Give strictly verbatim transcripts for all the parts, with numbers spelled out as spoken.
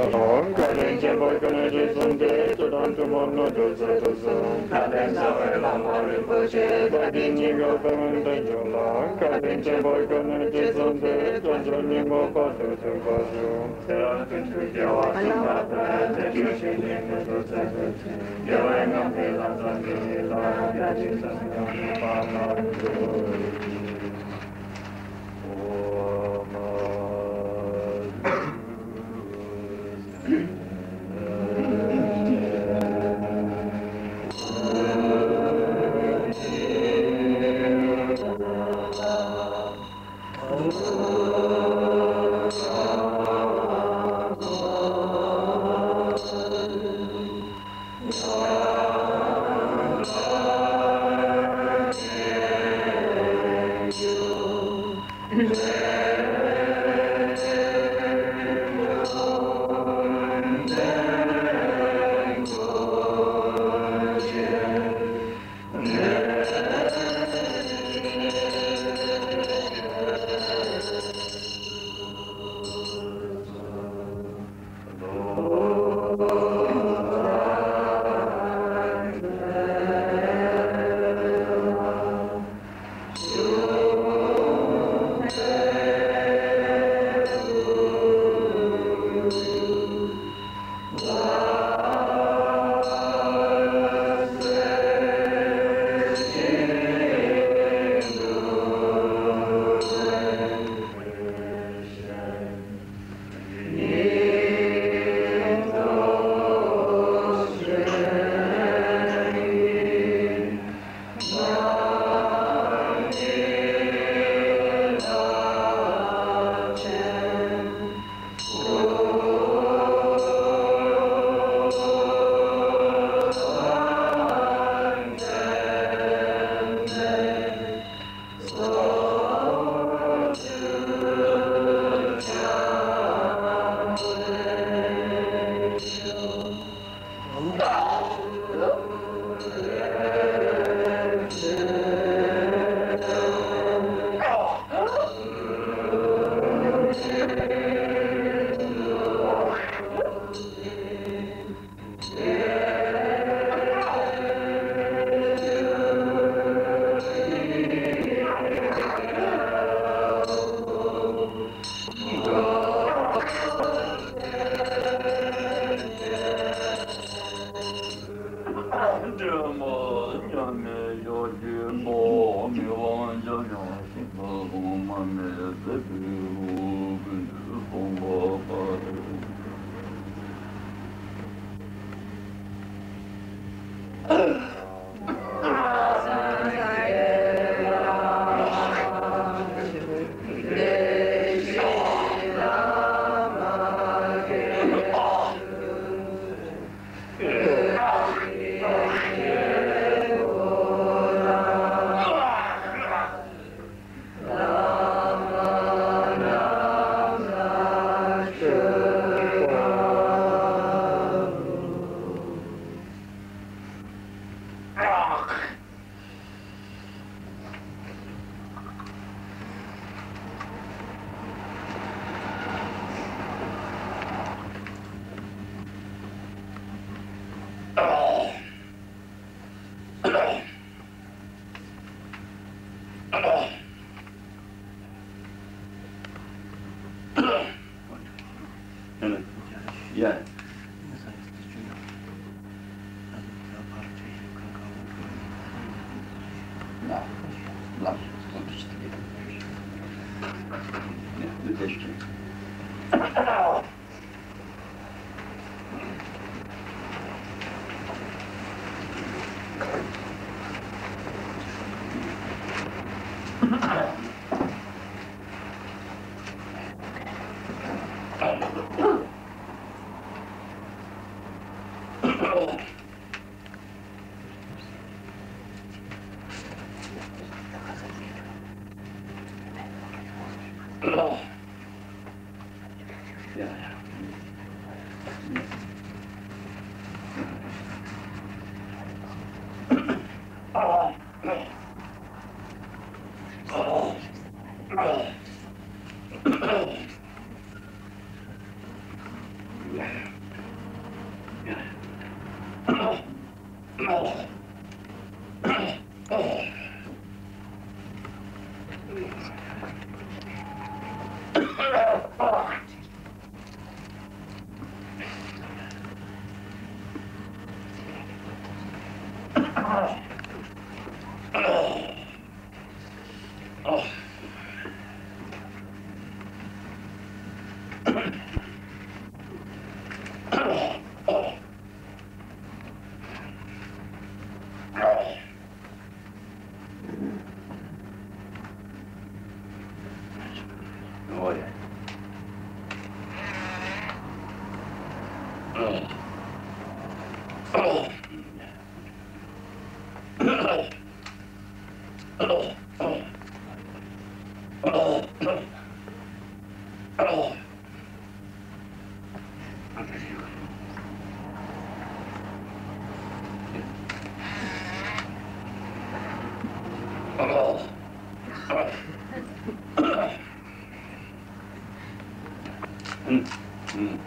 བཀའ་དྲིན་ཆེན་པོ་ཁྱོད་ནས་རྗེས་བཟུང་སྟེ། ཆོས་དང་ཐུན་མོང་དངོས་གྲུབ་སྩལ་དུ་གསོལ། བཀའ་དྲིན་ཆེ་བའི་བླ་མ་རིན་པོ་ཆེ། བཀའ་དྲིན་ཉེ་གཡོ་དཔལ་མགོན་བསྟན་འགྱུར་ལ། བཀའ་དྲིན་ཆེན་པོ་ཁྱོད་ནས་རྗེས་བཟུང་སྟེ། བྱང་ཆུབ་སྙིང་པོ་བར་དུ་ཐོབ་པར་ཤོག། དེ་ལ་ཀུན་ཏུ་རྒྱལ་བ་གསུམ་ལ་ཕན་བདེ་བར་གཤེགས་ནས་དངོས་གྲུབ་སྩལ་དུ་གསོལ། རྒྱལ་བའི་ངང་ཚུལ་ལ་བརྩོན་པའི་ཡིད་ལ། བཀའ་དྲིན་བསམ་ཡང་མི་ཕམ་པར་སྩོལ།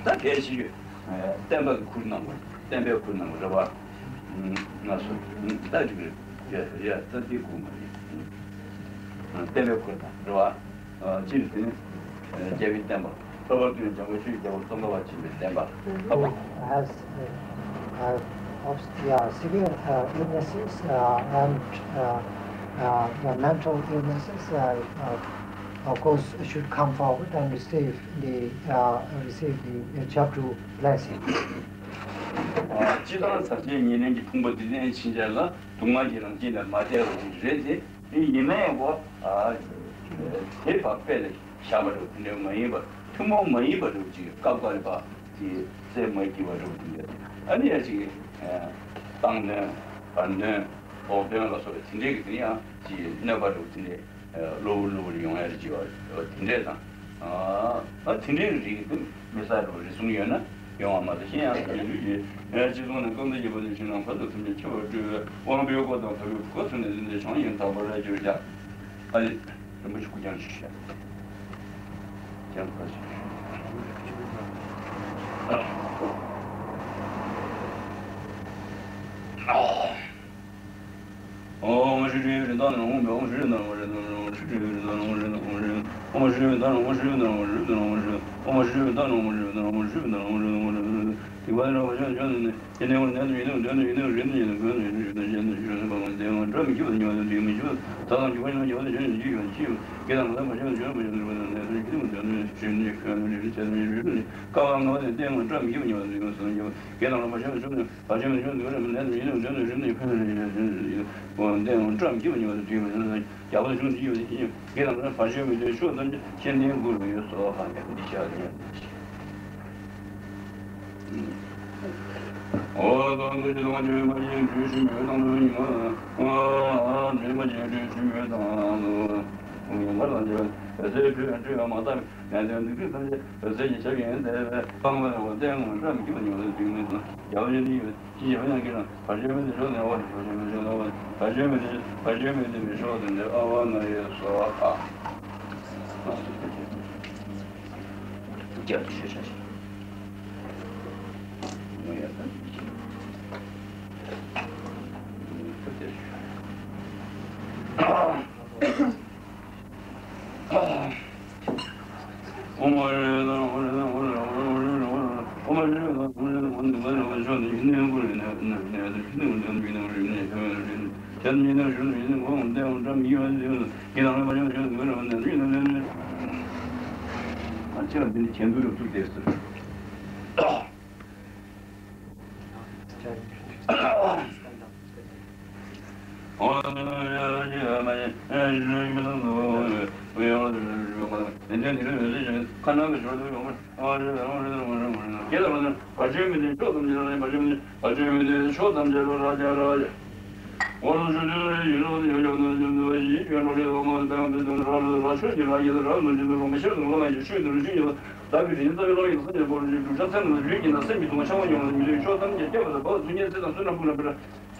ད་གལ་ཆེ་ཤོས་བསྟན་པ་གི་ཁུར་གནང་དགོས། བསྟན་པའི་ཁུར་གནང་དགོས་རེད་བ། ང་ཚོ་ད་ཅིག་རེད། ཡ་ཡ་ད་དེ་དགོས་མ་རེད། བསྟན་པའི་ཁུར་དང་རེད་བ། སྤྱིར་དེ་ནི་རྒྱལ་བའི་བསྟན་པ། ལྷོ་པ་ཀུན་འཇམ་དཔལ་ཆོས་ཀྱི་རྒྱལ་པོ་ཙོང་ཁ་པ་ཆེན་པོའི་བསྟན་པ། Who has, uh, uh, obs- yeah, severe uh, illnesses uh, and uh, uh, the mental illnesses, uh, uh, of course, should come forward and receive the uh, receive the uh, chapter blessing. སྤྱིར་བཏང་ཟབ་ཆོས་ཉམས་ལེན་གྱི་ཕུང་པོ་འདི་ལྡན་ཕྱིན་ཆད་ལ་སྡུག་བསྔལ་གྱི་རང་བཞིན་ལས་མ་འདས་པ་རེད་དེ། ཡིན་ན་ཡང་གོ། དེ་བ་དཔེ་ལ་བཞག་པ་རེད། དེ་འདྲ་མ་ཡིན་པར་ཐུན་མོང་མ་ཡིན་པ་རེད། ཅིག་སྐབས་འགའ་རེ་བ་དེ་རྩེ་མ་སྐྱིད་པ་རེད། དེ་འདྲ་ཨ་ནི་ཡ་ཅིག་སྟེང་གནོན་བར་གནོན་འོག་གནོན་ལ་སོགས་པའི་དེ་འདྲའི་གི་དེ་ཡང་ཅིག་གནོད་པ་རེད། དེ་འདྲའི་གློ་བུར་གློ་བུར་ཡོང་ཡ་ཅིག་ཡོད་དེ་འདྲས་དང་། ཨ་དེ་འདྲའི་རིགས་དེ་མི་ས་རུ་རེ་ཟུང་ཡོད་ན་ཡོང་བ་མ་གཏོགས་གཞན་ཡང་དེ་འདྲའི་རིགས་ཡོད། ཅི་སོང་ན་སྐམ་ས་ཡོད་པ་ནི་ཕྱི་ནང་ཕར་ཚུར་ཐམས་ཅད་ཆུ་བར་སྤྲུལ་བའི་དབང་པོའི་སྒོ་དང་བབས་པའི་སྒོ་ཚུན་ནས་ཟིན་ཏེ་བྱང་ཡང་དག་པར་ར་གྱུར་ཀྱང་། ཨ་ལེ། རིན་པོ་ཆེ་སྐུ་རྐྱང་ཞིག་བཞག་རྐྱང་ཕར་ཞིག་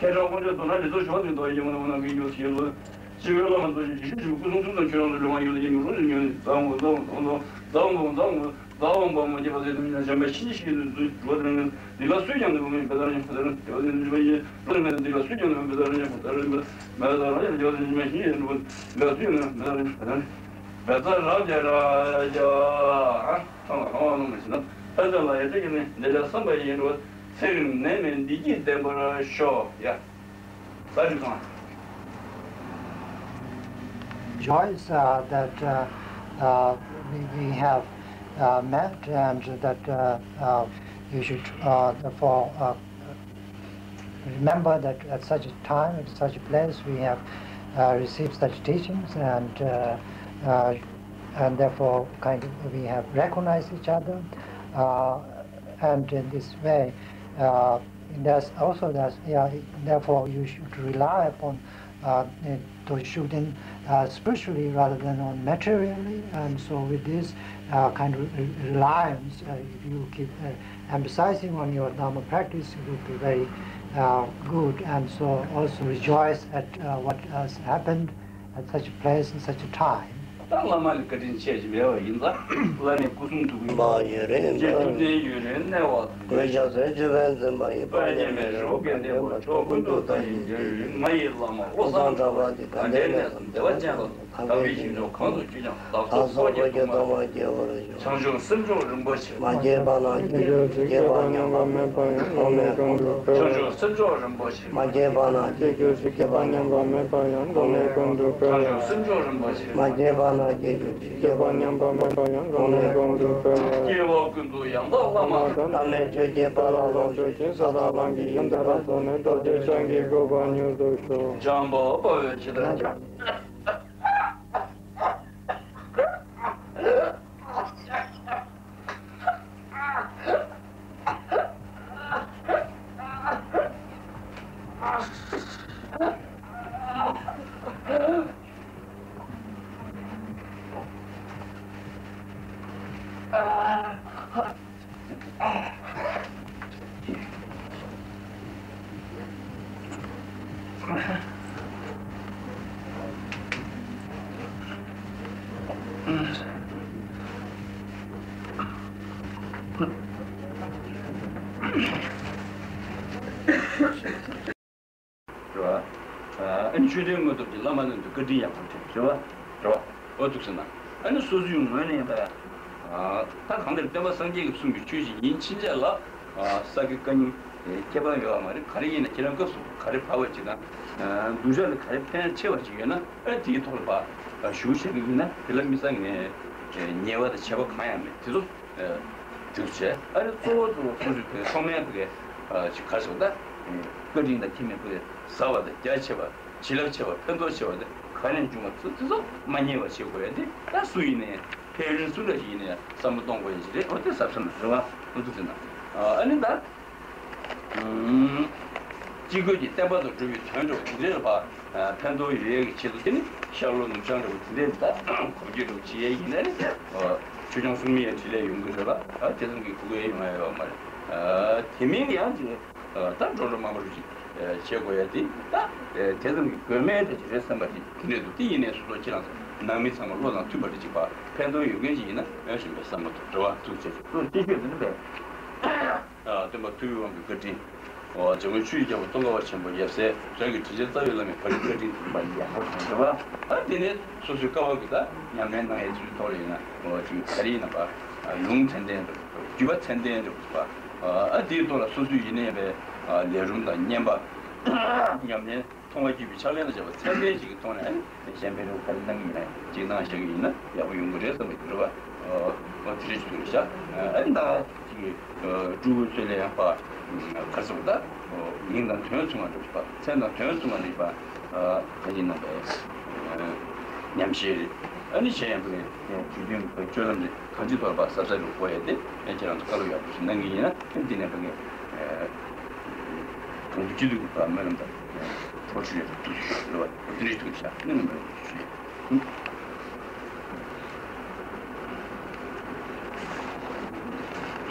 ཁྱེད་རང་དཀོན་མཆོག་དོན་ལ་ལེགས་ཚོགས་ཕྱག་དབང་ཡོང་ལ་ཉེ་རུ་ཞུ་ཡོད། སྤྱི་བོའི་བླ་མ་རྫོགས་ཆེན་ཞི་བའི་བླ་མ་རྫོགས་ཆེན་ཁྱོད་རང་ལ་ལོང་བ་ཡོད་ལ་ཉེ་རུ་ཞུ་ཡོད། ཛ་འོང་ཛ་འོང་ཛ་འོང་ཛ་འོང་ཛ་འོང་། ལ་འོངས་པ་མ་སྐྱེས་པ་ཟེར་དུས་ཉིད་ན་བྱམས་པའི་ཤིང་ཞིག་ཏུ་འདུག་འགྲོ་དང་འདི་ལ་སུས་ཀྱང་འདུག་མི་འབད་དར་ཡང་འབད་དར་འབད་དར་འབད་དར་འབད་དར་འདི་ལ་སུས་ཀྱང་འདུག་འབད་དར་ཡང་འབད་དར་འབད་དར་འབད་དར་ཡང་བྱམས་པའི་ཤིང་ཞིག་ཏུ་འདུག་འདི་ལ་སུས་ཀྱང་འདུག་འབད་དར་ཡང་འབད་དར་འབད་དར་རབ་རྒྱས་རབ་རྒྱས། ཨ་ཚང་ལ་ཧ་བ་ནང་མ་ཤི་ན་ཕན་ཚུན་ལ་ཡ་ཏྲི་གི་ནི་འདི་ལ་བསམ་པ་ཡིན་རུ་ཚེ་རིང་ནད་མེད་བདེ་སྐྱིད་ལྡན་པར་ཤོག་ཡ། Joyce, uh, that uh, uh, we, we have uh, met and that uh, uh, you should uh, therefore uh, remember that at such a time, at such a place, we have uh, received such teachings and uh, uh, and therefore kind of we have recognized each other uh, and in this way uh, there's also that yeah, therefore you should rely upon uh, to shooting uh, spiritually rather than on materially. And so with this uh, kind of re- reliance, uh, if you keep uh, emphasizing on your Dharma practice, it would be very uh, good. And so also rejoice at uh, what has happened at such a place and such a time. ད་བླ་མ་ལ་བཀའ་དྲིན་ཆེ་ཞིག་མེད་པ་ཡིན་ཙང་བླ་མའི་སྐུ་གསུང་ཐུགས་ཀྱི་མ་ཡོད་རེད་རྗེ་ཐུབ་བསྟན་ཡོད་རེད་གནས་བ་དང་གོས་ཞབས་ཟས་ཅུ་ཕན་ཚུན་མ་ཡིན་པ་སྙན་མེད་རི་བོ་དགེ་ལྡན་པ་མཆོག་ཀུན་ཏུ་བདག་གིས་མཇལ་ཡུལ་ང་ཡི་བླ་མ་བློ་བཟང་གྲགས་པ་འདི་ག་འདྲའི་གནས་སམ་བདེ་བ་ཅན་ལ་དག་པའི་ཞིང་མཆོག་གང་དུ་སྐྱེས་ཀྱང་བདག་སོགས་འཁོར་གྱི་སྡུག་བསྔལ་བྱང་ཕྱོགས་སེམས་མཆོག་རིན་པོ་ཆེ། མ་སྐྱེས་པ་ན་སྐྱེ་འགྱུར་ཞིང་། སྐྱེས་པ་ཉམས་པ་མེད་པ་ཡང་། མཐོང་ནས་གོང་དུ་འཕེལ། བྱང་ཕྱོགས་སེམས་མཆོག་རིན་པོ་ཆེ། མ་སྐྱེས་པ་ན་སྐྱེ་འགྱུར་ཞིང་། སྐྱེས་པ་ཉམས་པ་མེད་པ་ཡང་། མཐོང་ནས་གོང་དུ་འཕེལ། བྱང་ཕྱོགས་སེམས་མཆོག་རིན་པོ་ཆེ། མ་སྐྱེས་པ་ན་སྐྱེ་འགྱུར་ཞིང་། སྐྱེས་པ་ཉམས་པ་མེད་པ་ཡང་། མཐོང་ནས་གོང་དུ་འཕེལ། སྐྱེ་བ་ཀུན་ཏུ་ཡང་དག་བླ་མ་དང་། བླ་མའི་ཆོས་ཀྱི་དཔལ་ལ་ལོངས་སྤྱོད་ཅིང་། ས་དང་ལམ་གྱི་ཡོན་ཏན་རབ་རྫོགས་ནས། རྡོ་རྗེ་འཆང་གི་གོ་འཕང་མྱུར་དུ་ཤོག། བྱམས་པ་དཔའ་བོས་ཇི་ལྟར་བྱ། རེད་བ། ཨ་ནི་ཆོས་ལྡན་དངོས་སྟོབས་ཀྱིས་བླ་མ་རྣམས་ཀྱི་བཀའ་དྲིན་ཡག་པོ་དྲན་རེད་བ། རེད་བ། འོ་འདུག་ཟེར་ན། ཨ་ནི་སོ་སོའི་ངོས་ནས་ཡིན་པ་ཡང་། ད་གང་ལྟར་སྟོན་པ་སངས་རྒྱས་ཀྱི་གསུང་གི་ཆོས་ཤིག་ཡིན་ཕྱིན་ཆད་ལ། ས་དགེ་བཀའ་རྙིང་ཁྱད་པར་ཡོད་པ་མ་རེད། ག་རེ་ཡིན་ན་ཁྱེད་རང་སྐབས་སུ་ག་རེ་བབས་པ་ཅིག་དང་། གདུལ་བྱ་ལ་ག་རེ་ཕན་ཆེ་བ་ཅིག་ཡོད་ན། ཨ་དེའི་ཐོག་ལ་ཕར་ཞུ་བྱེད་ཀྱི་ཡིན་ན་དེ་ལ་མི་ཚང་ངས་ཉེས་པ་དང་བྱས་པ་གང་ཡང་མེད་དེ་ཚོ། དེ་བྱས་ཨ་རི་གཙོ་བོ་གཙོ་བོ་སོ་སོའི་བོད་ཐོག་མའི་བོད་ཅིག་ག་ཞོག་ད། བཀའ་དྲིན་དང་ཁྱིམ་མི་བོད་ཟབ་པ་དང་རྒྱ་ཆེ་བ་བྱིན་རླབས་ཆེ་བ་ཕན་ཐོགས་ཆེ་བ་དེ་ག་ནས་འབྱུང་བ་ཚོ་དེ་ཚོ་མ་ཉེས་པ་བྱེད་དགོས་ཡ་དེ་ད་སུ་ཡིན་ནའི་ཕན་ཡོན་སུ་འདྲ་ཞིག་ཡིན་ནའི་བསམ་བློ་གཏོང་དགོས་ཡ་ཞིག་རེད། འོ་དེ་ཟབ་ས་ན་རེད་བ། འོ་འདུག་ཟེར་ན་ཨ་ནི་ད། སྤྱི་སྒོས་ཀྱི་བསྟན་པ་དང་འགྲོ་བའི་དོན་འགྲོ་དེ་འདྲའི་ལ་ཕར་ཕན་ཐོགས་ཡོད་ཡས་ཀྱི་ཆེད་དུ་དེ་ནི་ཤར་ལྷོ་ནུབ་བྱང་འདྲ་བོ་དེ་འདྲའི་ད་གོམས་གྱི་འགྲོ་བྱེད་ཡས་ཡིན་ན་ནི་ཆོས་སྐྱོང་སྲུང་མའི་འཕྲིན་ལས་ཡོང་གི་རེད་ལ་དེ་ཙམ་གྱི་གུ་གེ་ཡོང་ཡ་ཡོད་མ་རེད། དེ་མིན་ཡང་ཅིག་ད་འགྲོ་འགྲོ་མང་པོ་རུ་ཅིག་བྱེད་དགོས་ཡ་དེ་ད་དེ་ཙམ་གྱི་དགོས་མེད་དེ་ཅིག་རེད་བསམ་པ་དེ་དེ་འདྲས་འདུག་དེ་ཡིན་ནའི་སོ་སོ་ཁྱེད་རང་ཚོ་ནང་མི་ཚང་མ་བློ་དང་མཐུན་པ་རེ་ཅིག་པ་ཕན་ཐོགས་ཡོད་མཁན་ཅིག་ཡིན་ན་ཨེ་ཞིག་མེད་བསམ་པ་དང་འགྲོ་བ་ཐུགས་རྗེ་ཆེ། ཐུགས་རྗེ་ཆེ། འདི་འདྲ་བས། སྟོན་པ་ཐུབ་པའི་དབང་གི་བཀའ་དྲིན། འོ་འཇམ་མགོན་ཆོས་ཀྱི་རྒྱལ་པོ་ཙོང་ཁ་པ་ཆེན་པོ་ཡབ་སྲས་བོད་ཀྱི་དྲིན་ཅན་རྩ་བའི་བླ་མའི་བར་གྱི་བཀའ་དྲིན་དེ་ཡག་པོ་དང་འདྲ་བ། ཨ་དེ་ནས་སོ་སོའི་སྐལ་བ་གི་ད་ཉམས་ལེན་གནང་ཡས་ཚུལ་ཐོག་ལ་ཡིན་ན་འོ་ཅིག་ག་རེ་ཡིན་ན་པ། ལུང་ཙན་དན་འདྲ་བོ་བརྒྱུད་པ་ཙན་དན་འདྲ་བོ་པ། ཨ་དེའི་ཐོག་ལ་སོ་སོའི་ཡིན་ནའི་པའི་ལས་རུང་དང་བསྙེན་པ་ཉམས་ལེན། མཐོང་བ་བརྒྱུད་པའི་ཕྱག་ལེན་ལ་བྱ་བ་ཚད་ལྡན་ཞིག་གི་ཐོག་ནས་གཞན་ཕན་རོགས་ག་རེ་གནང་གི་ཡིན་ན་ཅིག་གནང་བཞག་གི་ཡིན་ན་ཡག་པོ་ཡོང་གི་རེད་བསམ་པ་ཡོད་རེད་བ། འོ་དེ་རེད་ཅིག་ཐུག་རེད་ཤག་ཨ་ནི་ད་ཅིག་སྤྲུལ་སྐུའི་ཚུལ་ལ་ཡང་པ་ག་རེ་ཟེར་བ་ད་མིང་དང་དོན་མཚུངས་པ་རེད་པ། མཚན་དང་དོན་མཚུངས་པ་རེད་པ། ད་ཡིན་ན་པས་ཉམས་བཞེས་རེད། ཨ་ནི་གཞན་ཡང་པའི་དུས་རྒྱུན་གྱི་སྤྱོད་ལམ་རེད། གང་ཅི་ཐོག་ལ་ཕར་གཟབ་གཟབ་རུ་དགོས་ཡ་དེ་ཁྱེད་རང་ཚོ་བཀའ་སློབ་ཡག་པོ་ཞིག་གནང་གི་ཡིན་ན་འདི་ནས་ཕ་གི་གང་ཅི་ཐུག་གི་སྨོན་ལམ་དང་གྲོགས་ཞུ་ཡ་ཐུགས་ཞུ་ཡ་ལོ་བ་འདི་རེད་ཐུགས་ཤ་ནི་ནི་མ་ཞུ་ཡ།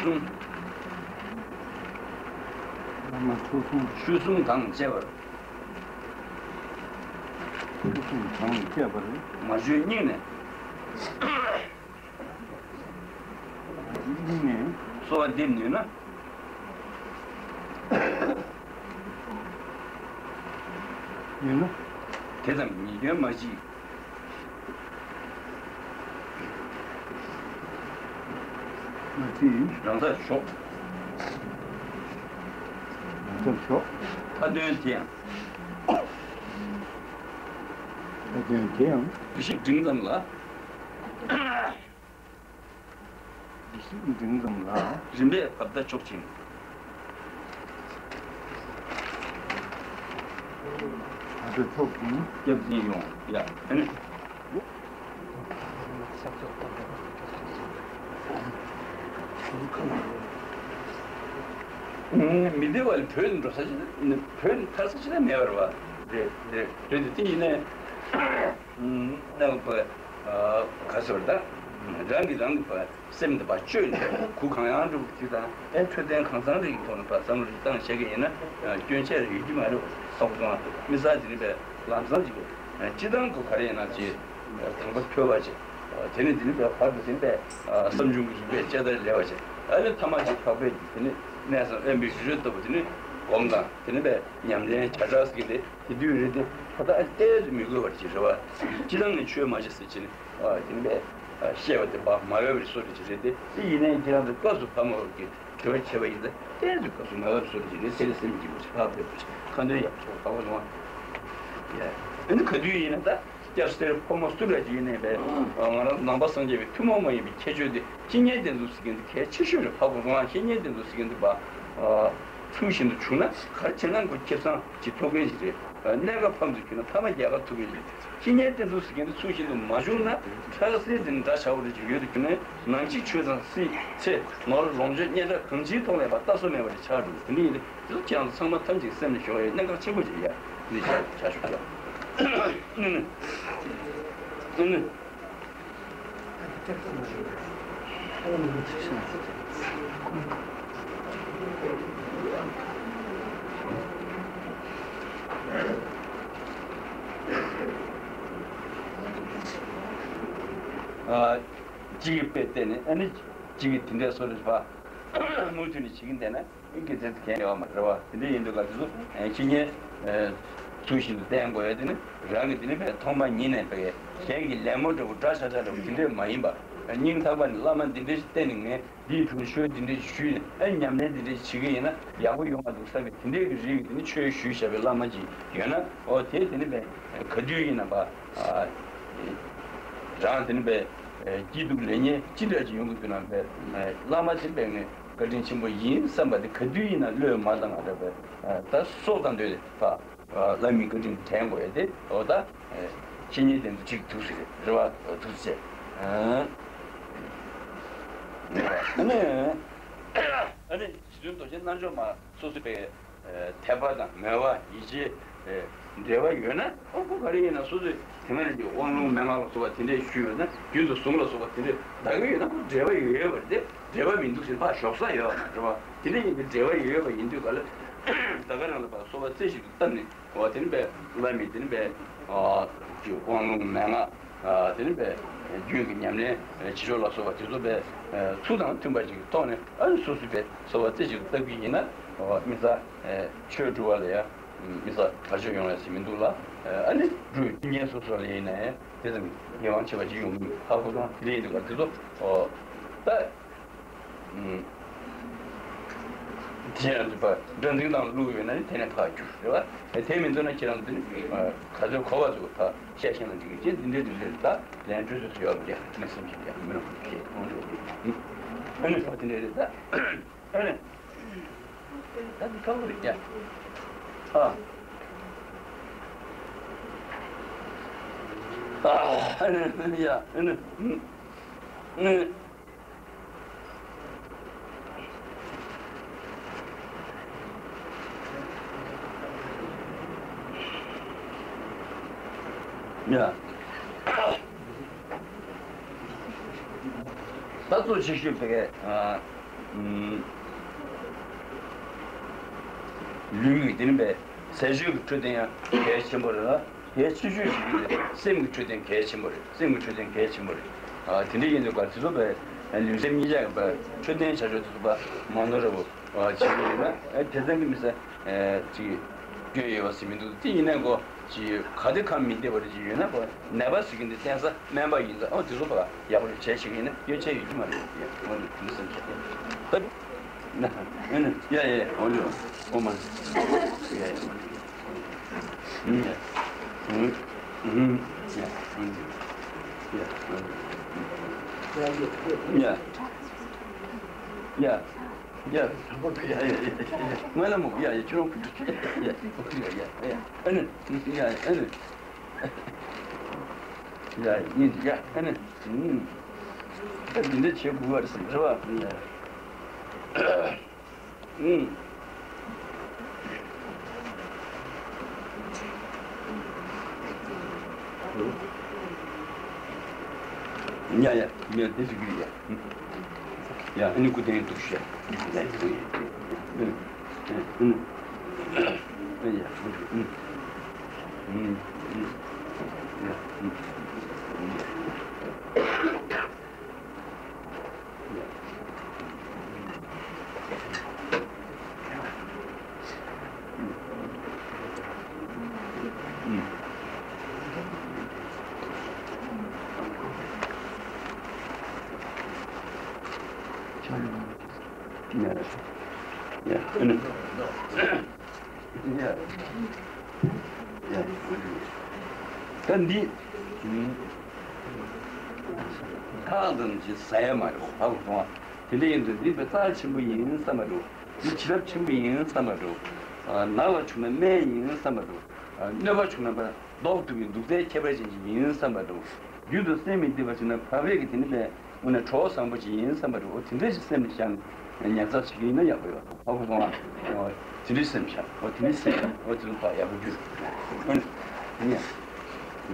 གསུང་། བླ་མ་ཐུགས་གསུང་། ཆོས་གསུང་དང་བཅས་པར། ཆོས་གསུང་དང་བཅས་པར། མ་བཅོས་སྙིང་ནས། གསོལ་བ་འདེབས་ནུས་ན། ཡིན་ན། དེ་ཙམ་ཉེས་སྐྱོན་མ་མཆིས། མ་མཆིས། རང་སར་ཞོག་རང་སར་ཞོག་མཐའ་དོན་དེ་ཡང་། མཐའ་དོན་དེ་ཡང་། ཞིག་འབྲིང་ཙམ་ལ། འདི་ཞིག་འབྲིང་ཙམ་ལ། རིམ་པས་བར་མཐའ་ཕྱོགས་ཅིང་། བར་མཐའ་ཕྱོགས་ཅིང་། སྐྱབས་འཛིན་ཡོང་ཡ། ཨ་ནི། མི་བདེ་བ་ལ་བོད་ནས་འགྲོ་ས་ཅིག་ནི་བོད་ནས་ཐར་ས་ཅིག་ལ་མེད་པ་རེད་བ། རེད་རེད་རེད་དེ་དེ་ཡིན་ནའི། གནའ་བོའི་བར། ག་ཟེར་བ་ད། རང་གིས་རང་གི་བར་སེམས་དེ་ཕར་བཅོས་ནས་གུ་གང་ཡང་འགྲོ་གི་དུས་དང་ཨེ་འཕྲོད་བསྟེན་གང་ཚང་རིགས་ཀྱི་ཐོག་ནས་ཕར་བསམ་བློ་རིགས་བཏང་བྱེད་ཀྱི་ཡིན་ན་སྐྱོན་ཆ་རེ་ཡོད་ཀྱི་མ་རེད། ཧ་གོ་སོང་ཨ། དམིགས་བསལ་དེ་རིང་བས་ལམ་སང་ཅིག་སྤྱི་བཏང་གི་ག་རེ་ཡིན་ན་ཅིག་དང་པོ་ཐོས་པ་བྱེད། དེ་ནས་དེ་ནས་བས་བར་དུ་དེ་ནས་བས་བསམ་བྱུང་གི་རིགས་པས་དཔྱད་བརྡར་ལས་པ་བྱེད། ཨ་ནི་ཐ་མ་ཅིག་འཕགས་པའི་དེ་ནས་གནས་སམ་དབེན་པའི་རི་ཁྲོད་ལྟ་བུ་དེ་ནས་སྒོམ་དང་དེ་ནས་བས་ཉམས་ལེན་བྱ་གྲགས་ཟེར་གྱི་དེ་དེ་དུས་རེད་དེ་ད་ལྟ་ཨ་ཏོག་ཙམ་མི་དགོས་པར་ཅིག་རེད་བ། སྤྱི་བཏང་ནས་ཆོས་མ་བྱེད་ཟེར་བྱས་ནས། ཨ་དེ་ནི་བས་ཨ་བཤད་པ་དེ་བག་མ་ཡོད་པའི་བཟོ་འདྲ་ཅིག་རེད་དེ། དེ་ཡིན་ནའི་ཁྱེད་རང་ཚོ་སྐབས་སུ་བབ་མ་བབ་ཀྱི་དྲི་བ་བྱས་པ་ཡིན་ད་ཏོག་ཙམ་སྐབས་སུ་མ་བབ་བཟོ་འདྲ་ཅིག་རེད། དེ་ལ་སེམས་སྐྱིད་པོ་ཞིག་ཕར་ཕེབས་པ་ཞིག་ཁ་འདོན་ཡག་པོ་ཞིག་བབ་པ་སོང་བ། ཡ་ཨ་ནི་ག་དུས་ཡིན་ན་ད་སྐྱ་སེར་ཕོ་མོ་སུ་འདྲ་ཅིག་ཡིན་ནའི་བས་ང་རང་ནང་པ་སངས་རྒྱས་པའི་ཐུན་མོང་མ་ཡིན་པའི་ཁྱད་ཆོས་དེ་བཤེས་གཉེན་དེ་ཚོ་ཟེར་མཁན་དེ་གལ་ཆེ་ཤོས་རེད། ཧ་གོ་སོང་ང་། བཤེས་གཉེན་དེ་ཚོ་ཟེར་མཁན་དེ་བ་ཚུལ་བཞིན་དུ་བྱུང་ན་ག་རེ་བྱས་ན་ཁོ་ཁེ་བཟང་ཅིག་ཐོབ་མཁན་ཞིག་རེད། གནས་སྐབས་ཕམ་དུ་གྱུར་ན་ཐ་མ་རྒྱལ་ཁ་ཐོབ་མཁན་ཞིག་རེད། བཤེས་གཉེན་བསྟེན་ཚུལ་ཟེར་མཁན་དེ་ཚུལ་བཞིན་དུ་མ་བྱུང་ན་ཁྲག་སེལ་དེ་འདྲ་བྱ་བ་རེ་ཅིག་ཡོད་དུ་གྱུར་ནས་ནམ་ཞིག་ཆོས་དང་སྲིད་ཚེ་ནོར་ལོངས་སྤྱོད་སྙན་གྲགས་གང་ཅིའི་ཐོག་ལས་པ་ལྟ་སོ་མེད་པ་རེ་ཆགས་འགྲོ་གི། དེ་འདྲ་ཡིན་དུས་དེ་ཚོ་ཁྱེད་རང་ཚོ་ཚང་མ་ཐམས་ཅད་སེམས་ནས་ཞོག་ཡ། གནད་འགག་ཆེན་པོ་ཅིག་ཡ་འདི་ཆགས་ཆགས་ཞོག་ཡ། ཨ་ནི་ཨ་ནི། ཨ། གཅིག་གིས་དཔེ་བལྟས་ནས་ཨ་ནི་གཅིག་གིས་དེ་འདྲའི་བཟོ་འདྲ་ཕར་མུ་མཐུད་ནས་བྱེད་ཀྱིན་བསྡད་ན། དགེ་མཚན་དེ་གང་ཡོད་མ་རེད་བ། དེ་འདྲ་ཡིན་དུས་ག་དེ་ཚོ་ཁྱི་ཉན་ཚུལ་བཞིན་དུ་བསྟེན་དགོས་ཡ་དེ་ནི་རང་གི་དེ་ནི་བས་ཐོག་མ་ཉིད་ནས་བས་གཞན་གྱི་ལད་མོ་འདྲ་བོ་འདྲ་ཆ་ཆ་འདྲ་བོ་དེ་འདྲས་མ་ཡིན་པ། སྙིང་ཐག་པ་ནས་བླ་མ་འདི་འདྲས་ཞིག་བསྟེན་ནས་ངས་འདིའི་དྲུང་ཆོས་འདི་འདྲས་ཞིག་ཞུས་ནས་ཨ་ཉམས་ལེན་འདི་འདྲས་ཞིག་བྱེད་ཀྱི་ཡིན་ན་ཡག་པོ་ཡོང་བ་འདུག་བསམ་པའི་དེ་འདྲས་ཀྱི་རིགས་ཀྱི་དེ་ནི་ཆོས་ཞུས་བཞག་པའི་བླ་མ་ཅིག་ཡོད་ན་ཨོ་དེ་དེ་ནི་བས་ག་དུས་ཡིན་ན་བ་རང་དེ་ནི་བས་སྐྱིད་སྡུག་ལེགས་ཉེས་ཅི་འདྲ་ཅིག་ཡོང་གི་འདུག་ན་བས་བླ་མ་དེ་བས་ངས་བཀའ་དྲིན་ཆེན་པོ་ཡིན་བསམ་པ་དེ་ག་དུས་ཡིན་ན་བློས་མ་བཏང་བ་འདྲ་བས་ད་སྲོག་དང་བསྡོས་ཏེ་ཕ་བླ་མའི་བཀའ་དྲིན་དྲན་དགོས་ཡ་དེ་འོ་ད་བཤེས་གཉེན་དེ་ཚོ་གཅིག་ཐུག་ཟེར་རེད་བ་ཐུག་ཟེར། ཨ་ནི་ཨ་ནི་རྗེ་བཙུན་རྡོ་རྗེ་རྣལ་འབྱོར་མ་སོ་སོའི་པའི་དད་པ་དང་མོས་པ་ཡིད་ཆེས་འབྲེལ་བ་ཡོད་ན་ཨོ་ཁོ་ག་རེ་ཡིན་ན་སོ་སོས་དེ་སྔ་ནས་ཀྱི་དབང་ལུང་མན་ངག་ལ་སོགས་པ་དེ་འདྲས་ཞུས་ཡོད་ན་རྒྱུན་དུ་གསུང་ལ་སོགས་པ་དེ་འདྲས་བདག་གི་ཡོད་ན་ཁོ་འབྲེལ་བ་ཡོད་ཡོད་པ་རེད་དེ་འབྲེལ་བ་མི་འདུག་ཟེར་ཕར་ཞོག་ས་ཡོད་པ་མ་རེད་བ། དེ་འདྲས་ཡིན་པའི་འབྲེལ་བ་ཡོད་ཡོད་པ་ཡིན་དུས་ག་ལ་ད་ག་རང་ལ་ཕར་གསོལ་བ་རྩེ་གཅིག་ཏུ་བཏབ་ནས། འོ་དེ་ནི་བས་བླ་མའི་དེ་ནི་བས་ཀྱི་དབང་ལུང་མན་ངག་དེ་ནི་བས་རྒྱུད་ཀྱི་ཉམས་ལེན་བྱེད་ཕྱོགས་ལ་སོགས་པ་དེ་ཚོ་བས་ཚུལ་དང་མཐུན་པ་ཅིག་གི་ཐོག་ནས་ཨ་ནི་སོ་སོའི་བས་གསོལ་བ་རྩེ་གཅིག་ཏུ་བཏབ་ཀྱི་ཡིན་ན་དམིགས་བསལ་ཆོས་སྒྲུབ་པ་ལ་ཡང་དམིགས་བསལ་བར་ཆད་ཡོང་ཡ་ཞིག་མི་འདུག་ལ་ཨ་ནི་སྒྲུབ་ཉན་སོ་སོ་ལ་ཡིན་ནའི་དེ་ཙམ་ངེས་པ་ཆེ་བ་ཅིག་ཡོང་གི་མི་འདུག་ཧ་གོ་སོང་། དེ་འདྲ་ཡིན་དུས་ག་དེ་ཚོ་ད། དེ་ཡང་འདི་པ་སྒྲ་འཛིན་དང་བླུགས་ཡོད་ན་ནི་དེ་ནས་ཕར་རྒྱུ་རེད་བ། དེ་མི་འདུག་ན་ཁྱེད་རང་འདི་ནི་ག་ཚོད་གོ་བ་ཚོ་ཕར་བཤད་ཤེས་ན་འགྲིག་གི་ཅེས་འདི་འདྲའི་འདི་འདྲའི་ད་ལན་སྤྲོད་ཚོད་ཡོད་མི་འདུག་ངས་སེམས་ཤིག་ཡང་མི་རུང་ཞེས་མང་ཚོགས་ཀྱིས་ཨ་ནི་ཕར་དེ་འདྲའི་རེད་ད་ཨ་ནི་ད་འདི་ཁག་པོ་རེད་ཡ་ཨ་ཨ་ཨ་ནི་ཡ་ཨ་ནི་ཨ་ནི། ཡ། ད་གཙོ་ཆེ་ཤོས་དེ་ག་ལུས་ཀྱི་དེ་ནི་པའི་ཟས་སྤྱོད་ཀྱི་འཕྲོད་བསྟེན་ཡང་གལ་ཆེན་པོ་རེད་ལ། གལ་ཆེ་ཤོས་ཤིག་ཡིན་ཏེ་སེམས་ཀྱི་འཕྲོད་བསྟེན་གལ་ཆེན་པོ་རེད། སེམས་ཀྱི་འཕྲོད་བསྟེན་གལ་ཆེན་པོ་རེད། ཨ་དེ་འདྲ་ཡིན་དུས་ག་དེ་ཚོ་བས་ ལུས་སེམས་གཉིས་ཆ་ཡོད་པ་འཕྲོད་བསྟེན་བྱ་སྤྱོད་དེ་ཚོ་པ་མ་ནོར་བ་བྱེད་ཀྱི་ཡོད་ན། དེ་ཙམ་གྱིས་མི་ཚེ་ཅིག་སྐྱོན་ཡོད་པ་ཟེར་མི་འདུག་དེ་ཡིན་ན་གོ་ཅིག་ག་དེ་ཁམས་མི་བདེ་བ་རེ་ཅིག་ཡོད་ན་གོ་ནད་པ་ཟེར་མཁན་དེ་བསྟེན་ས་སྨན་པ་ཡིན་ཙང་ཨོ་དེ་ཚོ་པ་ཡག་པོ་རེ་བྱས་བྱེད་ཀྱི་ཡིན་ན་སྐྱོན་ཆེ་ཡོད་ཀྱི་མ་རེད། ཡ་འོ་འདུག་དེ་འདྲ་སེམས་ཤེས་ད། ཡ་ཡ་འོ་འདུག་ཨོ་མ་ཡ་ཡ་འོ་འདུག་ཡ། ཡ། ཡ། ཡ། ཡ། ཡ། ཡ། ཡ། ང་ལ་མོ་ཡ་ཡ་ཁྱོད་རང་ཡ་ཡ་ཡ་ཨ་ནི་ཡ་ཨ་ནི་ཡ་ཡིན་ཡ་ཨ་ནི་ཨ་འདི་འདྲ་བྱེད་དགོས་པ་རེད་ཟེར་རེད་བ་ཡ། ཨུམ། ཡ་ཡ་ཡ་དེ་ཞིག་གི་ཡ། ཡ་ཨ་ནི་སྐུ་དེ་འདུག་ཤ། ཡ་ཡ་ཡ་ཡ། ད་འདི་ཐག་ཙམ་ཅིག་ཟ་ཡ་མ་རེད། ཧ་གོ་སོང་ང་། དེ་འདྲ་ཡིན་དུས་འདི་དཔེ་རྩ་ཆེན་པོ་ཡིན་བསམ་པ་འགྲོ། འདི་བྱིན་རླབས་ཆེན་པོ་ཡིན་བསམ་པ་འགྲོ། ནག་ལ་བྱུང་ན་སྨན་ཡིན་བསམ་པ་འགྲོ། གནོད་པ་བྱུང་ན་ལྡོག་ཐུབ་པའི་དུག་རྫས་ཁྱད་པར་ཅན་ཞིག་ཡིན་བསམ་པ་འགྲོ། རྒྱུན་དུ་སེམས་མི་བདེ་བ་བྱུང་ན་བག་ཕེབས་ཀྱིས་དེ་ནི་པས་དངོས་གནས་གྲོགས་བཟང་པོ་ཅིག་ཡིན་བསམ་པ་འགྲོ། འོ་དེ་འདྲ་ཞིག་སེམས་ལ་བཞག་ནས་ཉར་ཚགས་བྱེད་ཀྱི་ཡིན་ན་ཡག་པོ་ཡོད། ཧ་གོ་སོང་ང་། འོ་དེ་འདྲའི་སེམས་བཞག་འོ་དེ་འདྲའི་སེམས་བཞག་འོ་དེ་ཚོ་ཕར་ཡག་པོ་གྱུར། འོ་ནི་ཡ་ཡ་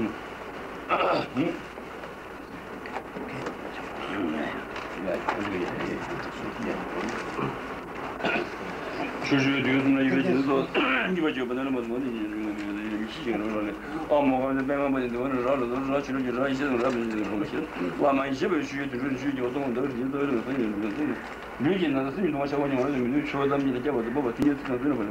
ཡ། ཆུ་ཆུའི་དུས་གསུམ་ལ་ཡོད་པའི་སྦྱིན་སོགས་གཉིས་པ་བརྗོད་པ་ནི་ལ་མ་མོ་ནི་ཡིན་རུང་ངམ་ཡོད་ཡིན་ཤི་ཞིང་རུང་རོགས་ལས། ཨ་མོ་གང་དུ་པད་མ་པ་ནི་འདུག་ནི་ར་ལ་དོ་ར་ཆུ་ལ་གི་ར་ཡི་ཤི་དང་ར་བུ་ནི་ལ་མ་ཤི་ལ་མ་ཤི་བའི་ཆུ་ཡི་དུས་གྲོལ་ཆུ་ཡི་འོ་ཏོང་འདག་རི་ཡི་རྩ་བའི་ལ་སོ་ཡི་ལ་སོ་ཡི་ལུས་ཀྱི་ན་ཚ་སེམས་ཀྱི་གདུང་བ་ཆགས་པ་ཉུང་བ་ལ་མི་འདུག་ཆུ་བ་ཙམ་ཉིད་ལ་སྐྱབས་པ་དུ་བབ་པ་དེ་ཉིད་ཚིག་དང་ཚུལ་ལ་བ་ལ་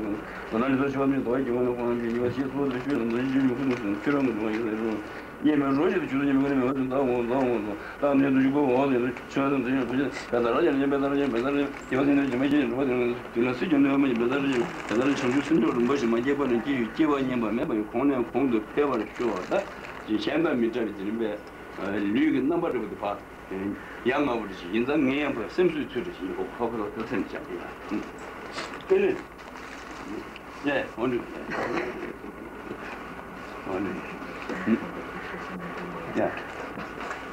གོ་ལ་ལ་ལ་ཆུ་བ་མི་དོ་ཡི་གི་བ་ལ་ཁོང་གི་ཉི་བ་ཤི་སོ་དུ་ཆུ་ལ་འདུ་ཤི་ཆུ་ཡི་ཁུ་དུ་ཆུ་རང་གི་གདུང་བ་ཡི་ལ་རུང་། ཡེ་མེ་རོ་ཞིག་ཏུ་ཆུ་ཚོད་ཉི་མ་ཀུན་ནས་མེ་བ་ཚུན་ད་འོང་ད་འོང་དང་ད་ནས་དུ་ཞུགས་པ་འོང་ནས་ཆུ་ཚོད་དུ་ཡང་དུ་ཞིག་བེ་ད་ར་ཡང་ཉེ་བེ་ད་ར་ཡང་བེ་ད་ར་ཡང་ཡེ་བ་ཚིག་ནས་ཇི་མ་ཤེས་ཡང་འགྲོ་བ་དེ་ནས་དུས་ལ་སྲིད་ཀྱི་གནོད་མ་ཡིན་བེ་ད་ར་ཡང་བེ་ད་ར་བྱང་ཆུབ་སེམས་མཆོག་རིན་པོ་ཆེ་མ་སྐྱེས་པ་ནས་སྐྱེས་ཡུལ་སྐྱེ་བ་ཉམས་པ་མེད་པ་ཡི་གོང་ནས་གོང་དུ་འཕེལ་བར་ཤོག་ད་ཅེས་བཤད་པ་མི་འདྲ་བའི་དེ་རིམ་པས་ལུས་ཀྱི་རྣམ་པ་འདྲ་བོ་དེ་བག་ཡ་ང་བོ་རེ་ཞིག་ཡིན་ཙང་ངས་ཡང་བག་སེམས་གསོའི་ཚུལ་རེ་ཞིག་ཡིན་གོ་ཁོ་ཁོ་ལ་ཐུགས་སེམས་བཅངས་ཡ་དེ་ནས། ཡ་ཡ་འོ་འདྲ། འོ་འདྲ། ཡ་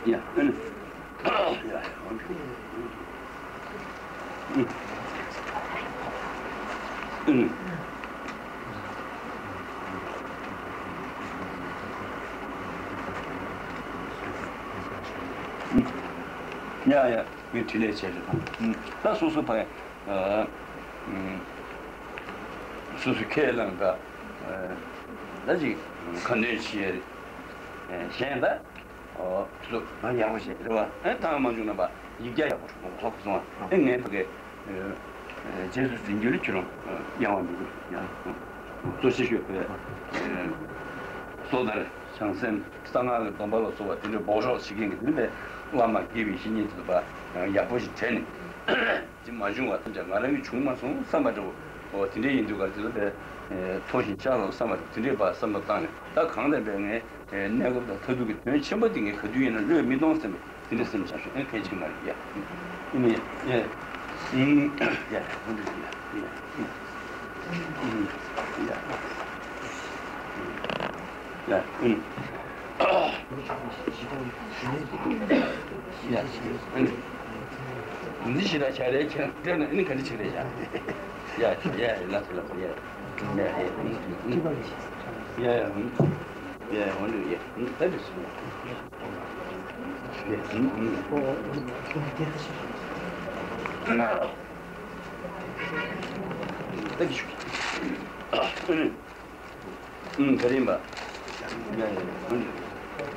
ཡ་ཨ་ནི། ཡ་ཡ་འོ་འདྲ། ཨ་ནི། ཡ་ཡ་ངས་འཕྲིན་ལས་བྱས་རེད་དང་། ད་སོ་སོ་ཕ་ཡ། ཨ། ཨ། སོ་སོའི་ཁས་བླངས་དང་། ཨ། ད་ཅིག་ཁ་འདོན་བྱེད་ཡ་གཞན་དག་ཨོ། སོ་སོ་ཡག་པོ་བྱེད་རེད་བ། ཨེ་ཐང་མ་བྱུང་ན་བ་ཡིག་རྒྱ་ཡག་པོ་ཧོབ་སོང་བ། ཨེ་ངས་ཕ་གི་རྗེས་སུ་འཛིན་རྒྱུ་ལ་ཁྱོད་རང་ཡང་བ་མི་འདུག་ཡང་གཙོ་ཆེ་ཤོས་པས་སོ་ཐར་བྱང་སེམས་གསང་སྔགས་ཀྱི་སྡོམ་པ་ལ་སོགས་པ་དེ་འདྲའི་འབོགས་ཆོག་བྱེད་མཁན་གྱི་དེ་འདྲའི་བླ་མ་དགེ་བའི་བཤེས་གཉེན་དེ་ཚོ་བ་ཡག་པོ་ཞིག་དྲན་ནས། དེ་མ་བྱུང་བ་ཐམས་ཅད་ང་རང་གིས་བྱུང་མ་སོང་བསམ་པ་འདྲ་བོ། འོ་དེ་འདྲའི་ཡིན་དུས་ག་དེ་ལ་པས་མཐོ་ཞིང་ཆགས་ལ་བསམ་པ་དེ་འདྲའི་བར་བསམ་བློ་བཏང་ནས་ད་གང་ལས་པས་ངས་གནས་སྐབས་དང་མཐར་ཐུག་གི་དོན་ཆེན་པོ་དེ་ངས་ག་དུས་ཡིན་ན་བློས་མི་གཏོང་བསམ་པའི་དེ་འདྲ་སེམས་ཆགས་སོང་། ཨེ་ཕལ་ཆེར་མ་རེད་ཡ། ཨེ་ནས་ཡ་ཡ་ཡ་ཧོན་དུ་ཡ་ཡ་ཡ། ཡ། ཨུམ། ཡ། ཨུམ། འདི་ཞིག་ལ་བྱ་རེད་ཁྱེད་རང་སྤྲད་ན་ཨ་ནི་ག་འདྲ་ཅིག་རེད་བྱ། ཡ་ཡ་ལགས་སོ་ལགས་སོ་ཡ། ཡ་ཡ་ཨུམ། ཡ་ཡ་ཨུམ། ཡ་ཡ་འོན་ཏེ་ཡ་ཨུམ་ད་འདི་ཞིག་ལ། ཡ་ཨུམ་ཨུམ། ད་འདི་ཞིག་ཨུམ། ཨུམ། ག་རེ་ཡིན་པ། ཡ་ཡ་ཡ།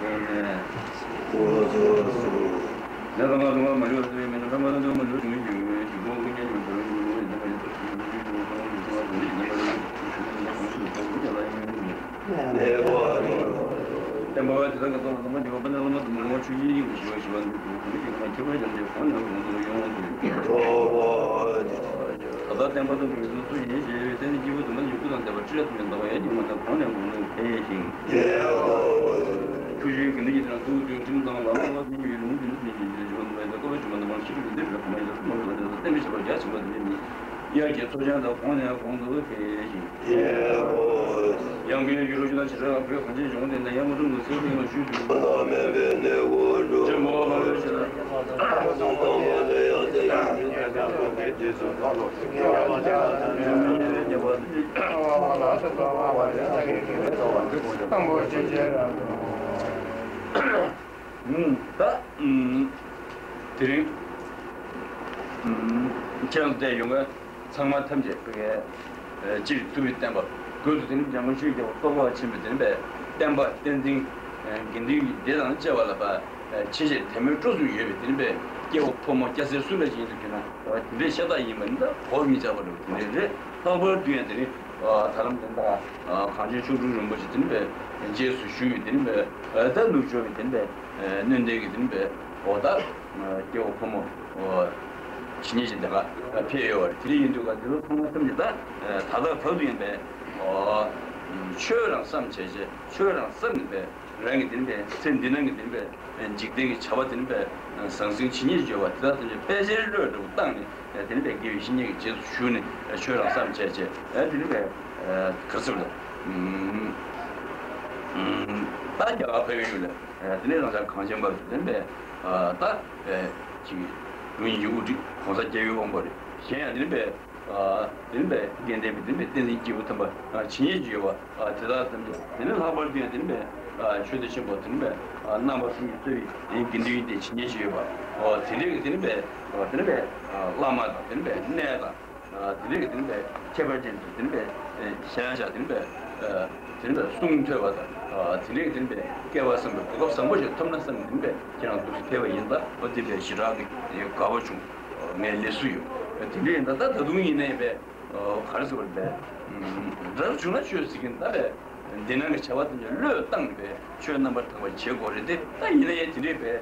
ད་ལྟ་བསྟན་པ་དང་གྲུབ་པའི་སུ་ཡིན་ཞེས་པའི་སེམས་ནི་སྐྱེས་བུ་དུ་མ་ཡི་སྐུ་དང་ལྡན་པ་སྤྲེལ་ལ་ཐུབ་པའི་ཟླ་བ་ཡ་གཉིས་མ་དང་གང་ནས་འོང་ནས་འཕེལ་ཞིང་། ཆུ་ཤེལ་གྱི་ནི་ཡིད་དང་ཐུགས་དུས་ཁྲིམས་དང་ལམ་ལ་བ་དུ་ཡུལ་ལུང་དུ་ནི་ཡིན་གྱི་ཞུ་བ་འདུག་པའི་ལྟ་བ་ཇི་མ་དང་མང་ཞིག་གི་འདིར་རབ་མ་ཡིན་ལ་ཐུབ་པ་ལ་བསྟན་པའི་བྱ་བ་རྒྱ་ཆེན་པོ་དེ་ནི་དབྱར་གྱི་མཚོ་ཆེན་དང་གོང་ནས་གོང་དུ་འཕེལ་ཞིང་། ཡང་གི་ཡུལ་ལུང་ཆུ་དང་བྱེ་བྲག་བོད་གངས་ཅན་ལྗོངས་དེ་ན་ཡང་མ་གསུངས་ཏེ་སེམས་ཀྱི་ངང་ཞུས་ཏེ། ཆེན་པོ་མ་ལུས་ཤེས་ན། ད་དེ་རིང་ཁྱེད་རང་ཚོ་བསྡད་ཡོང་ག་ཚང་མ་ཐམས་ཅད་ཕ་གིའི་སྤྱིར་ཐུབ་པའི་བསྟན་པ། སྒོས་སུ་དེ་ནི་འཇམ་མགོན་ཆོས་རྒྱལ་པོ་རྟོགས་པ་བ་ཆེན་པོས་དེ་ནི་པའི་བསྟན་པ་བསྟན་འཛིན་དགེ་འདུན་གྱི་སྡེ་དང་བཅས་པ་ལ་པ་ཆེ་ཆེར་དད་མོས་སྤྲོ་ཚུལ་ཡོད་པའི་དེ་ནི་པའི་སྐྱེ་བོ་ཕོ་མོ་སྐྱ་སེར་སུ་འདྲ་ཞིག་ཡིན་དུ་གྱུར་ན་དེ་འདྲའི་ཤ་སྟག་ཡིན་པ་ནི་ད་གོ་མི་ཆགས་པ་འདྲ་བོ་དེ་འདྲའི་རེད། ལྷག་པར་དུ་ཡང་དེ་ནི་ད་ལམ་དེ་ད་གངས་ཅན་མཆོག་སྤྲུལ་རིན་པོ་ཆེ་དེ་ནི་པའི་རྗེས་སུ་ཞུ་བའི་དེ་ནི་པའི་ད་ནུབ་ཕྱོགས་པའི་དེ་ནི་པའི་སྣོད་ལྡན་གྱི་དེ་ནི་པའི་འོ་ད་སྐྱེ་བོ་ཕོ་མོ། ཇི་སྙེད་ཅིག་དེ་ག་ཕེབས་ཡོད་པ་རེད། དེ་འདྲ་ཡིན་དུས་ག་དེ་ཚོ་ཚང་མ་ཐམས་ཅད་ད་ད་ལྟ་བར་དུ་ཡིན་པས་ཆོས་རང་བསམ་བྱས་བྱས་ཆོས་རང་བསམ་ནས་པས་རང་གི་དེ་ནི་པས་ཚེ་འདི་ནང་གི་དེ་ནི་པས་འཇིག་རྟེན་གྱི་བྱ་བ་དེ་ནི་པས་ཟང་ཟིང་ཇི་སྙེད་ཅིག་ཡོད་པ་དེ་དག་ཐམས་ཅད་ཕལ་ཆེར་བློས་འགྲོ་བཏང་ནས་དེ་ནི་པས་དགེ་བའི་བཤེས་གཉེན་གྱི་རྗེས་སུ་ཞུགས་ནས་ཆོས་རང་བསམ་བྱས་བྱས་དེ་ནི་པས་ག་རེ་ཟེར་བ་ད་རྒྱ་གར་ཕེབས་ཡོད་ལ། དེ་ནས་རང་ཅག་གངས་ཅན་པ་ཚོ་དེ་ནས་པས་ད་ཅིག་ལུས་ཡིན་གྱི་དབུ་ཁྲིད་གོང་ས་རྒྱལ་བའི་དབང་པོ་རེད། གཞན་ཡང་དེ་ནས་པས་དེ་ནས་པས་དགེ་ལྡན་པའི་དེ་ནས་པས་བསྟན་འཛིན་སྐྱེས་བུ་དམ་པ་ཇི་སྙེད་ཅིག་ཡོད་པ་དེ་དག་ཙམ་གྱིས་དེ་ནས་ལྷག་པར་དུ་ཡང་དེ་ནས་པས་ཆོས་སྡེ་ཆེན་པོ་དེ་ནས་པས་རྣམ་པ་གསུམ་གྱི་རྩ་བའི་དགེ་འདུན་ཡོན་ཏན་ཇི་སྙེད་ཅིག་ཡོད་པ་དེ་འདྲའི་གི་དེ་ནས་པས་དེ་ནས་པས་བླ་མ་དང་དེ་ནས་པས་གནས་དང་། དེ་རིང་གི་དེ་ནི་པའི་ཁྱད་པར་ཅན་དུ་དེ་ནི་པའི་ཤ་ཡང་ཤ་དེ་ནི་པའི་དེ་ནི་པའི་གསུང་ཐོས་པ་དང་དེ་རིང་གི་དེ་ནི་པའི་སྐལ་བ་བཟང་པོའི་གོ་སྐབས་བཟང་པོ་ཞིག་ཐོབ་ན་བསམ་དེ་ནི་པའི་ཁྱེད་རང་འདུག་སེ་ཕེབས་པ་ཡིན་ད་འོ་དེ་པའི་ཞེ་དྲག་གི་དགའ་བ་བྱུང་། ངའི་ལས་སུ་ཡོད་དེ་འདྲ་ཡིན་ད་ད་ད་དུང་ཡིན་ནའི་པའི་ག་རེ་ཟེར་བ་པའི་རབ་བྱུང་ན་ཆོས་ཟེར་གྱིན་ད་པའི་འདི་ནང་གི་བྱ་བ་དེ་ནི་བློས་བཏང་ནས་པའི་ཆོས་རྣམ་པར་དག་པ་བྱེད་དགོས་རེད་དེ་ད་ཡིན་ན་ཡང་དེ་འདྲའི་པའི་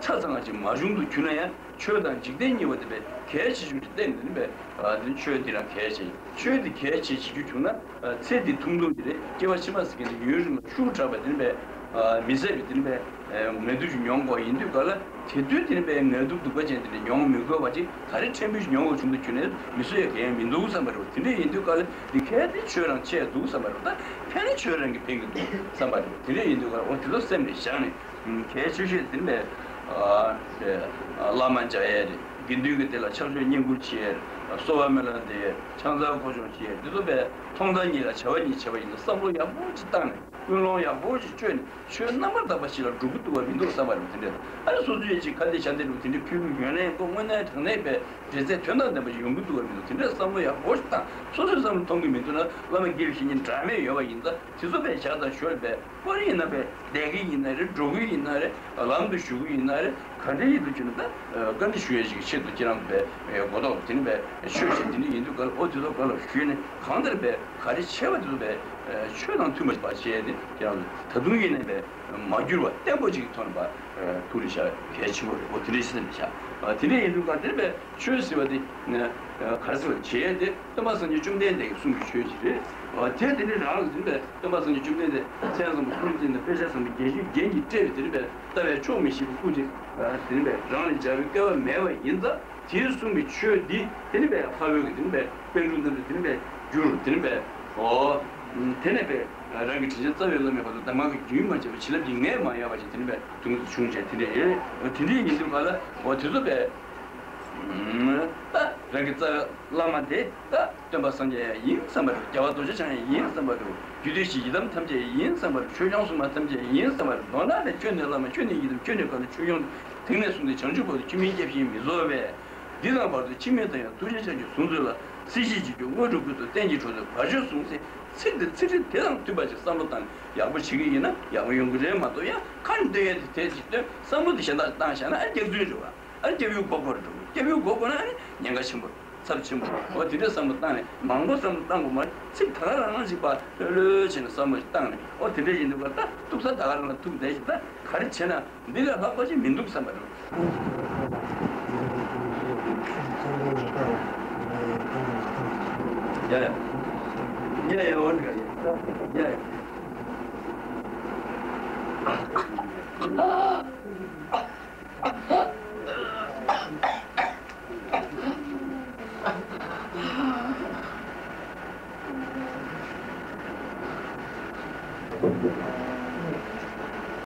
ཆ་ཚང་བ་ཅིག་མ་བྱུང་དུ་གྱུར་ན་ཡང་། ཆོས་དང་འཇིག་རྟེན་གཉིས་པོ་དེ་པས་གལ་ཆེ་ཤོས་ཀྱི་སྟེང་དུ་ནི་པས་ཨ་དེ་ཆོས་འདི་རང་གལ་ཆེ། ཆོས་འདི་གལ་ཆེ་བྱེད་རྒྱུ་བྱུང་ན་ཨ་ཚེ་འདི་ཐུང་ཐུང་འདི་རེད། སྐྱེ་བ་ཕྱི་མ་ཟེར་མཁན་འདི་ཡུན་རིང་ལ་ཤུགས་དྲག་པ་དེ་ནི་པས་ཨ་མི་བཟད་པའི་དེ་ནི་པས་ཨ་ངལ་དུབ་ཅིག་མྱོང་དགོས་ཡིན་དུས་ག་ལ་དེ་དུས་དེ་ནི་པས་ངལ་དུབ་སྡུག་པ་ཅན་དེ་འདྲ་མྱོང་མི་དགོས་པ་ཅིག་ད་རེས་ཕྲན་བུ་ཞིག་མྱོང་དགོས་བྱུང་དུ་གྱུར་ནས་མི་བཟོད་ཡ་གང་ཡང་མི་འདུག་བསམ་པ་རེད། དེ་འདྲ་ཡིན་དུས་ག་ལ་འདི་གལ་ཏེ་ཆོས་རང་ཆེ་འདུག་བསམ་པ་རེད། ད་ཕན་ན་ཆོས་རང་གི་ཕན་གྱི་འདུག་བསམ་པ་རེད། དེ་འདྲ་ཡིན་དུས་ག་ལ་འོ་དེ་ཚོ་སེམས་ནས་བཞག་ནས། གལ་ཆེ་ཤོས་དེ་ནི་བླ་མ་མཇལ་ཡས་རེད། དགེ་འདུན་གྱི་སྡེ་ལ་ཕྱག་མཆོད་བསྙེན་བཀུར་བྱེད་ཡས་རེད། གསོལ་བ་སྨོན་ལམ་འདེབས་ཡས་རེད། ཕྱག་འཚལ་སྐོར་སྦྱོང་བྱེད་ཡས་རེད། འདི་ཚོ་བས་ཐོག་མཐའ་གཉིས་ལ་བྱ་བ་གཉིས་བྱས་པ་ཡིན་ན་བསམ་བློ་ཡག་པོ་ཅིག་བཏང་ནས་ཀུན་སློང་ཡག་པོ་ཅིག་བཅོས་ནས་ཆོས་རྣམ་པར་དག་པ་ཞིག་ལ་འགྲོ་གི་འདུག་བ་མི་འདུག་བསམ་པ་རེད། དེ་འདྲས་ཨ་ནི་སོ་སོའི་ཅིག་ཁ་བདེ་ཤ་བདེ་འདུག་དེ་འདྲས་ཕུལ་གི་ཡོད་ན་ཡང་ཁོ་དངོས་གནས་དྲང་གནས་པའི་འབྲེལ་ཚད་དོན་དང་ལྡན་པ་ཞིག་ཡོང་གི་འདུག་བ་མི་འདུག་དེ་འདྲས་བསམ་བློ་ཡག་པོ་ཞིག་བཏང་། སོ་སོའི་བསམ་བློ་མཐོང་གི་མི་འདུག་ན་བླ་མ་དགེ་བའི་བཤེས་གཉེན་འདྲ་མེད་ཡོད་པ་ཡིན་ཙང་། དེ་ཚོ་བས་བཞག་དང་ཞོར་བས་པར་ཡིན་ན་བས་བསྡད་ཀྱི་ཡིན་ན་རེད། འགྲོ་གི་ཡིན་ན་རེད། ལམ་དུ་ཞུགས་ཀྱི་ཡིན་ན་རེད། ག་འདྲ་ཡིན་དུ་ཆུ་ན་ད་བཀའ་འདྲི་ཞུ་ཡས་ཞིག་གི་ཆེད་དུ་ཁྱེད་རང་བས་གོ་ཐོག་དེ་ནི་བས་ཆོས་ཞིག་དེ་འདྲ་ཡིན་དུས་ག་ལ་ཨོ་དེ་ཚོ་ག་ལ་ཞུས་ནས་གང་ལྟར་བས་ ག་རེ་བྱས་པ་དེ་ཚོ་བས་ཆོས་དང་མཐུན་པ་ཞིག་བྱས་ཏེ་དེ་ཡང་ད་དུང་ཡིན་ནའི་བས་མ་འགྱུར་བ་བརྟན་པོ་ཅིག་ཐོག་ནས་པ་ཐུགས་ལ་བཞག་གལ་ཆེན་པོ་རེད། འོ་དེ་འདྲ་ཞིག་བསམ་བཞག་དེ་འདྲ་ཡིན་དུས་ག་དེར་བས་ཆོས་ཟེར་བ་དེ་ག་རེ་ཟེར་བ་བྱས་ཏེ་སྟོན་པ་སངས་རྒྱས་བཅོམ་ལྡན་འདས་ཀྱི་གསུང་གི་ཆོས་ཅིག་རེད། འོ་དེ་དེ་འདྲ་རང་ལ་འཛིན་པས་སྟོན་པ་སངས་རྒྱས་བཅོམ་ལྡན་འདས་མཚན་བཟང་པོ་ཁོང་ཚོས་ནས་དཔེ་ཆ་བཟང་པོ་རྒྱན་གྱིས་རྒྱན་གྱིས་སྤྲས་པའི་དེ་འདྲ་བས་ལྟ་བས་ཆོག་མི་ཤེས་པའི་སྐུ་དེ་དེ་འདྲ་བས་རང་ལ་སྦྱར་བའི་སྐལ་བ་མེད་པ་ཡིན་ཙང་། དེས་གསུངས་པའི་ཆོས་འདི་དེ་ནི་བས་འཕགས་པའི་དེ་ནི་བས་པཎ་གྲུབ་རྣམས་ཀྱི་དེ་ནི་བས་བསྒྱུར་དེ་ནི་བས་འོ། དེ་ནས་བས་རང་གི་དྲིན་ཅན་རྩ་བའི་བླ་མའི་བར་དུ་གདམས་ངག་གི་རྒྱུན་མ་ཆད་པ་བྱིན་རླབས་ཀྱི་ངད་མ་ཡལ་བ་ཞིག་དེ་ནི་བས་དུང་དུ་བྱུང་བྱས་དེ་འདྲ་ཡོད། དེ་འདྲའི་ཡིན་དུས་ག་ལ་འོ་དེ་ཚོ་བས་ད་རང་གི་རྩ་བའི་བླ་མ་དེ་ད་སྟོན་པ་སངས་རྒྱས་ཡང་ཡིན་བསམ་པ་རེད། རྒྱལ་བ་རྡོ་རྗེ་འཆང་ཡང་ཡིན་བསམ་པ་རེད། རྒྱུད་སྡེ་བཞི་ཡི་དམ་ཐམས་ཅད་ཡིན་བསམ་པ་རེད། ཆོས་སྐྱོང་སྲུང་མ་ཐམས་ཅད་ཡིན་བསམ་པ་རེད། མདོར་ན་ནི་ཁྱོད་ནི་བླ་མ་ཁྱོད་ནི་ཡི་དམ་ཁྱོད་ནི་བཀའ་ནི་ཆོས་སྐྱོང་། དེང་ནས་བཟུང་སྟེ་བྱང་ཆུབ་བར་དུ་ཆོས་མིན་སྐྱབས་གཞན་མི་བཟོ་བས། འདི་དང་བར་དུ་ཕྱི་མའི་དང་ཡང་ཐུགས་རྗེ་ཅན་གྱི་གཟུངས་མཛོད་ལ། སྲིད་ཞིའི་འཇིགས་སྐྱོབ་དངོས་གྲུབ་ཀུན་ཏུ་བསྟན་གྱི་གྲོགས་མཛོད་བར་གཅོད་གསུངས་ཚེ། ཚིག་འདི་ཚིག་སྒྲིལ་དེ་དང་མཐུན་པ་ཞིག་བསམ་བློ་བཏང་ནས་ཡག་པོ་བྱེད་ཀྱི་ཡིན་ན་ཡག་པོ་ཡོང་གི་རེད་མ་གཏོགས་ཡང་ཁ་ནས་འདོན་ཡས་དེ་དེ་ཅིག་སྟོན་བསམ་བློ་དེ་གཞན་དག་བཏང་བཞག་ན་ཨ་སྐྱག་རྫུན་རེད་བ། ཨ་སྐྱབས་ཡུལ་མགོ་སྐོར་འགྲོ། སྐྱབས་ཡུལ་མགོ་སྐོར་ན་ཨ་ནི་ཉེན་ཁ་ཆེན་པོ་རེད། ཚབས་ཆེན་པོ་རེད། འོ་དེ་འདྲའི་བསམ་བློ་བཏང་ནས་མང་པོ་བསམ་བློ་བཏང་དགོས་མ་རེད། ཚིག་ད་ག་རང་རང་ཞིག་པ་ལྷོད་ལྷོད་བྱས་ནས་བསམ་བློ་ཞིག་བཏང་ནས་འོ་དེ་འདྲ་ཡིན་དུས་ཀ་ད་ཐུག་ས་ད་ག་རང་ལ་ཐུག་བསྡད་ཞིག་ད་ག་རེ་བྱས་ན་འདི་ལས་ལྷག་པ་ཅིག་མི་འདུག་བསམ་པ་རེད། ཡ་ཡ། ཡ་ཡ་འོ་འདྲ་ཡ་ཡ།